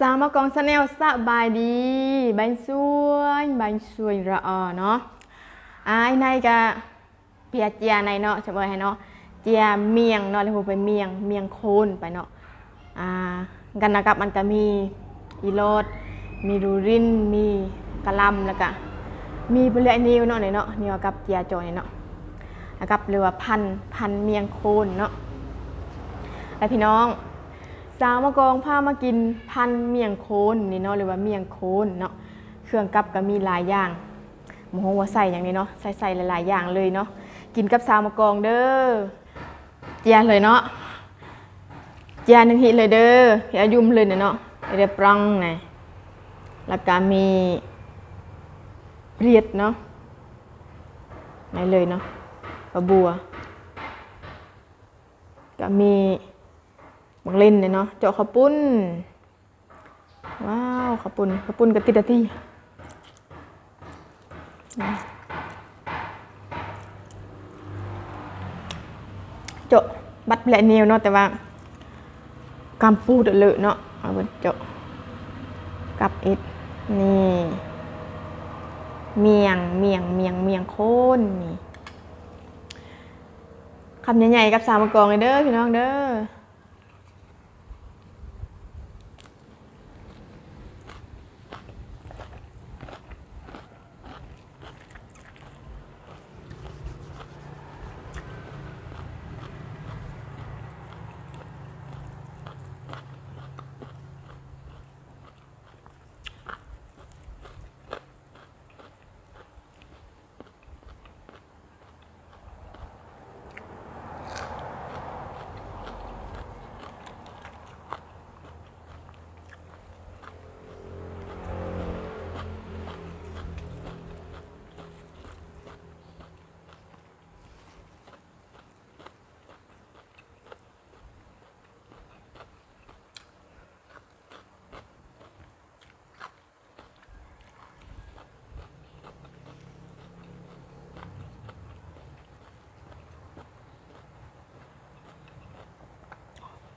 ສາວມະກອງ Channel ສະບາຍດີ ບາຍສວຍ ບາຍສວຍລະອາເນາະ. ອາ ອ້າຍໃນກະເປຍເຈຍໃນເນາະ ສະເບີໃຫ້ເນາະ ເຈຍມຽງເນາະ ແລ້ວເຮົາໄປມຽງ ມຽງໂຄນໄປເນາະ. ອາ ກັນນະກັບມັນກະມີອີຫຼອດ ມີດູລິນ ມີກະຫຼ່ຳ ແລ້ວກະມີເປືອຍນິວເນາະ ນີ້ເນາະ ນີ້ວ່າກັບເຈຍຈ່ອຍນີ້ເນາະ ລະກັບ ຫຼືວ່າພັນ ພັນມຽງໂຄນເນາະ. ແລ້ວພີ່ນ້ອງ ສາວມະກອງພາມາກິນພັນມຽງໂຄນນີ້ເນາະ ຫຼືວ່າມຽງໂຄນເນາະ. ເຄື່ອງກັບກະມີຫຼາຍຢ່າງ ບໍ່ຮູ້ວ່າໃສ່ຫຍັງນີ້ເນາະ ໃສ່ ໃສ່ຫຼາຍໆຢ່າງເລີຍເນາະ. ກິນກັບສາວມະກອງເດີ. ເຈຍເລີຍເນາະ ເຈຍໜຶ່ງຫີເລີຍເດີ ເຮັດອາຍຸມເລີຍເນາະ ເຮັດປຣອງນະ. ແລ້ວກະມີເຜັດເນາະ ໃນເລີຍເນາະ ກະບົວ ກະມີໝາກເລັ່ນເນາະ ເຈາະເຂົ້າປຸ້ນ. ວ້າວ ເຂົ້າປຸ້ນ ເຂົ້າປຸ້ນກະຕິດຕະຕີ ເຈາະບັດແລະໜຽວເນາະ ແຕ່ວ່າກຳປູດເລີເນາະ ເອົາເບິ່ງເຈາະກັບເອັດ ນີ້ ມຽງ ມຽງ ມຽງ ມຽງໂຄນນີ້. ຄຳໃຫຍ່ໆກັບສາວມະກອງເດີພີ່ນ້ອງເດີ.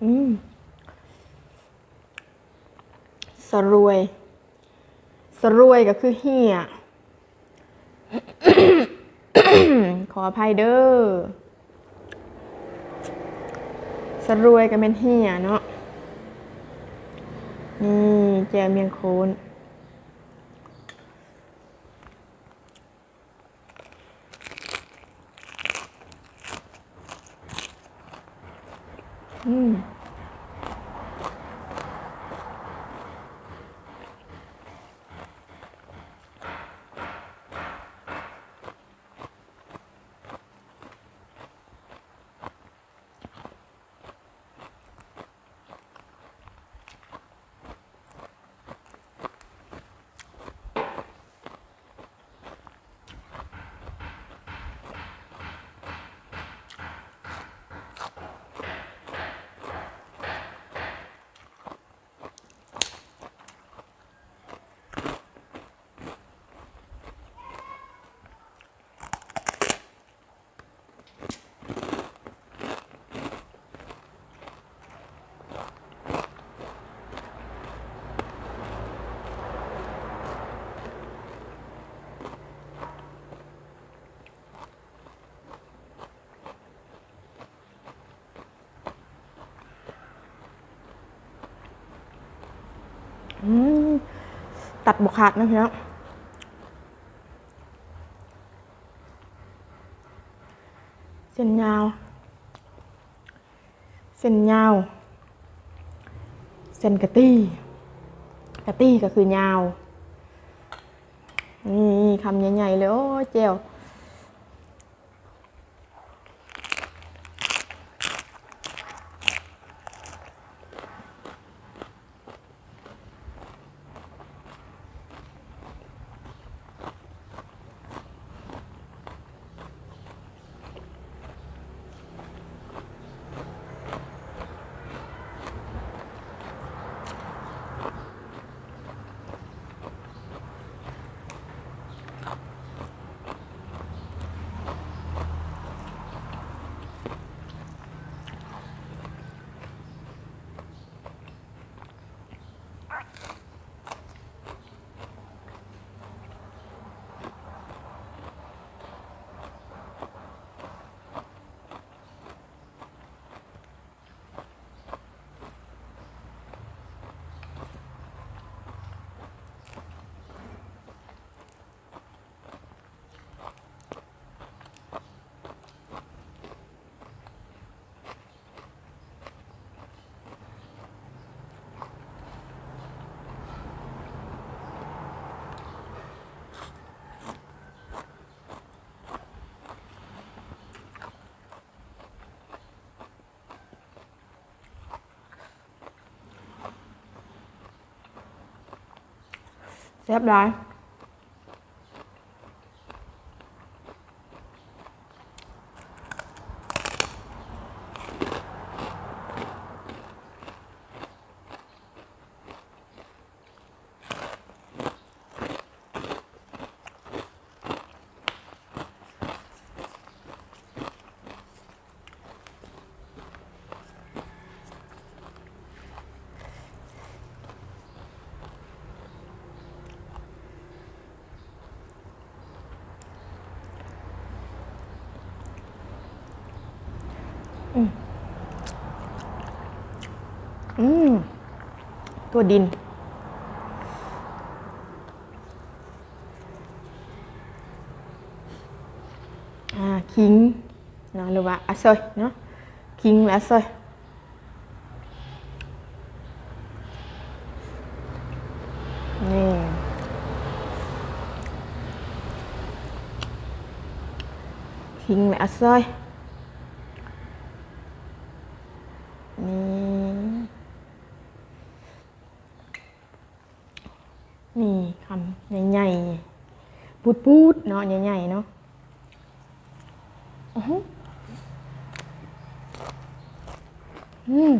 ອືມ ສະລວຍ ສະລວຍກະຄືເຫຍ ຂໍອະໄພເດີ ສະລວຍກະແມ່ນເຫຍເນາະ. ນີ້ແຈ່ວມຽງໂຄນ. ອືມ. ອືມ ຕັດບໍ່ຂາດເນາະພີ່ນ້ອງ. ເສັ້ນຍາວ ເສັ້ນຍາວ ເສັ້ນກະຕີ ກະຕີກະຄືຍາວ. ນີ້ ຄຳໃຫຍ່ໆເລີຍ ໂອ້ ແຈ່ວ. ອ ແຊບຫຼາຍ. ອືມ ອືມ ຖົ່ວດິນ ອ່າ ຂີງເນາະ ຫຼືວ່າອາເຊີຍເນາະ ຂີງ ແລະ ອາເຊີຍ. ນີ້ ຂີງ ແລະ ອາເຊີຍ ນີ້ ນີ້ ຄຳໃຫຍ່ໆ ປຸດໆ ເນາະ ໃຫຍ່ໆ ເນາະ. ອື ອືມ.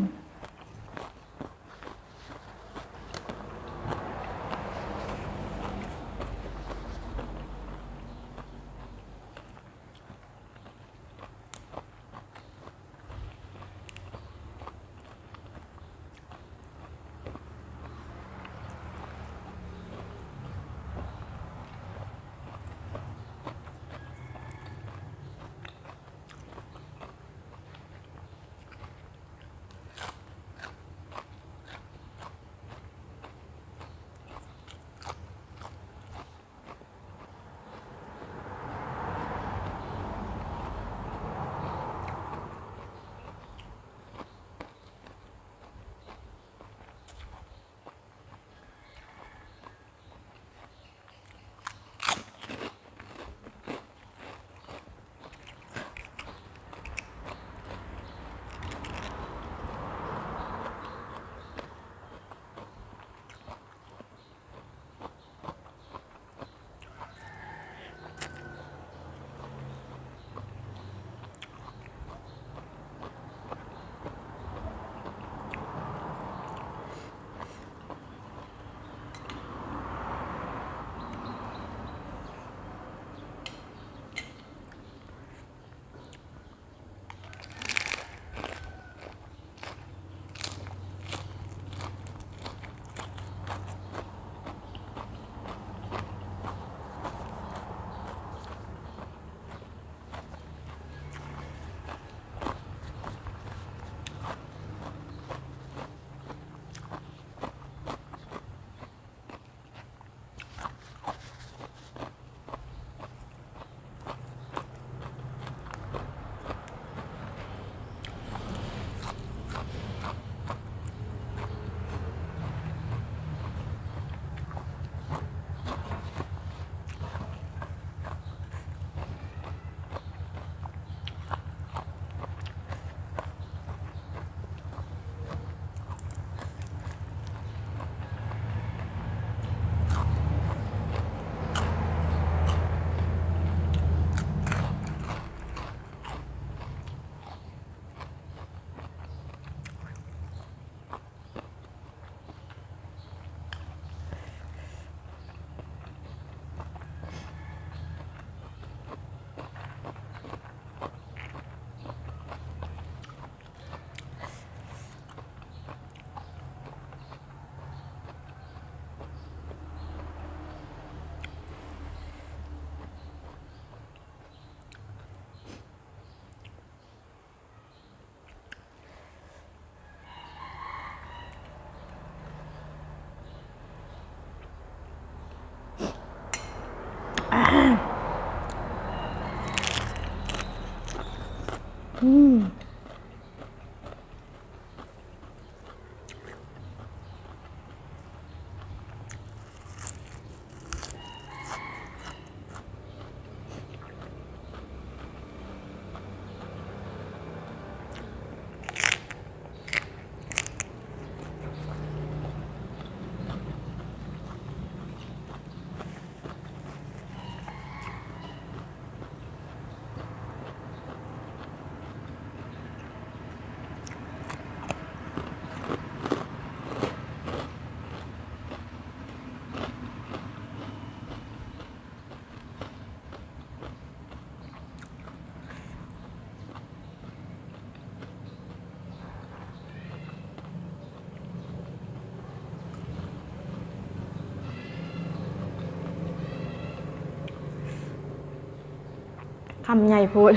ຄຳໃຫຍ່ໂພດ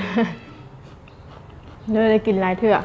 ເລີຍໄດ້ກິນຫຼາຍເທື່ອ.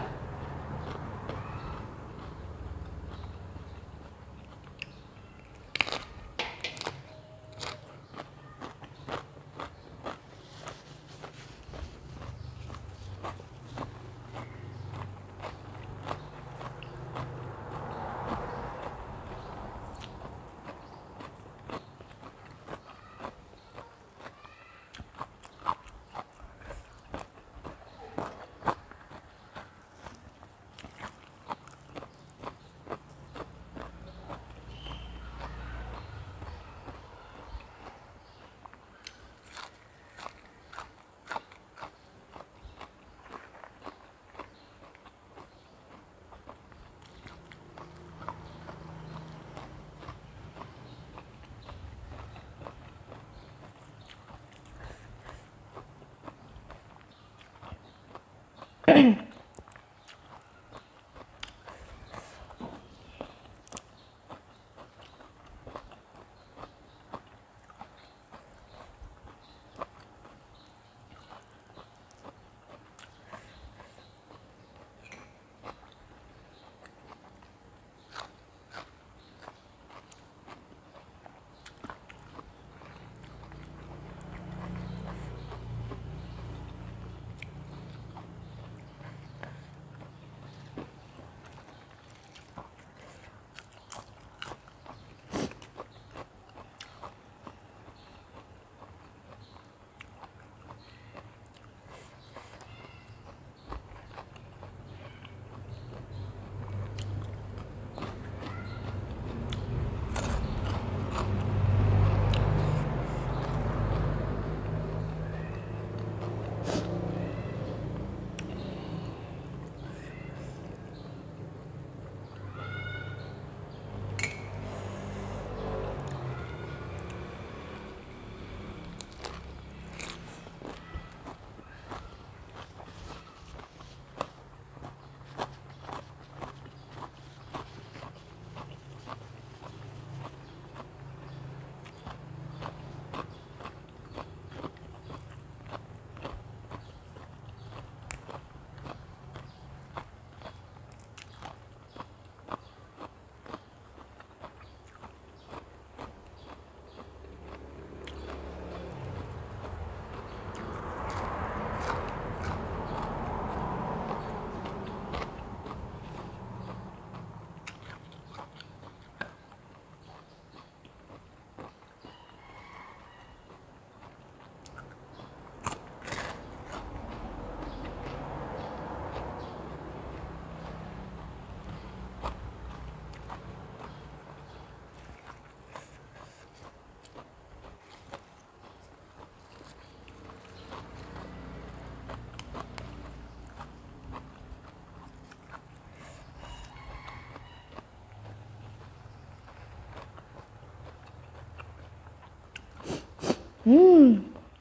ອືມ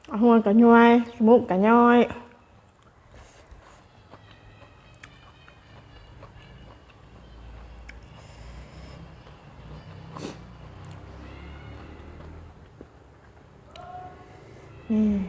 ເອົາຫົວກະຍ້ອຍ ໝູກກະຍ້ອຍ. ອືມ.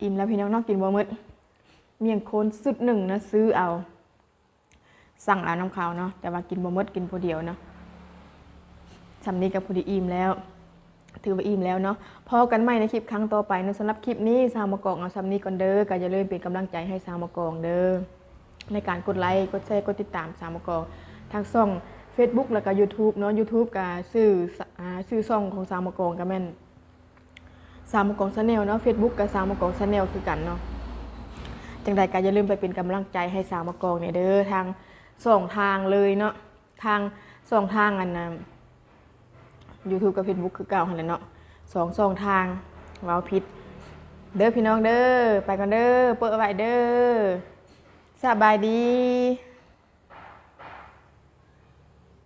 ອີ່ມແລ້ວພີ່ນ້ອງເນາະ ກິນບໍ່ໝົດ. ໝ້ຽງໂຄນຊຸດໜຶ່ງນະ ຊື້ເອົາ ສັ່ງເອົານຳເຂົາເນາະ ແຕ່ວ່າກິນບໍ່ໝົດ ກິນຜູ້ດຽວເນາະ. ຊ່ຳນີ້ກໍພໍດີອີ່ມແລ້ວ ຖືວ່າອີ່ມແລ້ວເນາະ. ພໍ້ກັນໃໝ່ໃນຄລິບຄັ້ງຕໍ່ໄປເນາະ. ສຳລັບຄລິບນີ້ ສາວມະກອງເອົາຊ່ຳນີ້ກ່ອນເດີ. ກໍຢ່າລືມເປັນກຳລັງໃຈໃຫ້ສາວມະກອງເດີ ໃນການກົດໄລ ກົດແຊ ກົດຕິດຕາມສາວມະກອງ ທັງຊ່ອງເຟສບຸກ ແລ້ວກໍຢູທູບເນາະ. ຢູທູບກໍຊື່ ອາ ຊື່ຊ່ອງຂອງສາວມະກອງກໍແມ່ນ ສາວມະກອງແຊນແນວເນາະ. ເຟສບຸກກໍສາວມະກອງແຊນແນວຄືກັນເນາະ. ຈັ່ງໃດກໍຢ່າລືມໄປເປັນກຳລັງໃຈໃຫ້ສາວມະກອງແດ່ເດີ ທາງສອງທາງເລີຍເນາະ. ທາງສອງທາງ ອັນນ່າ ຢູທູບກັບເຟສບຸກຄືເກົ່າຫັ້ນແຫຼະເນາະ ສອງຊ່ອງທາງ ເວົ້າຜິດເດີພີ່ນ້ອງເດີ. ໄປກ່ອນເດີ ໂປະໄວ້ເດີ ສະບາຍດີ.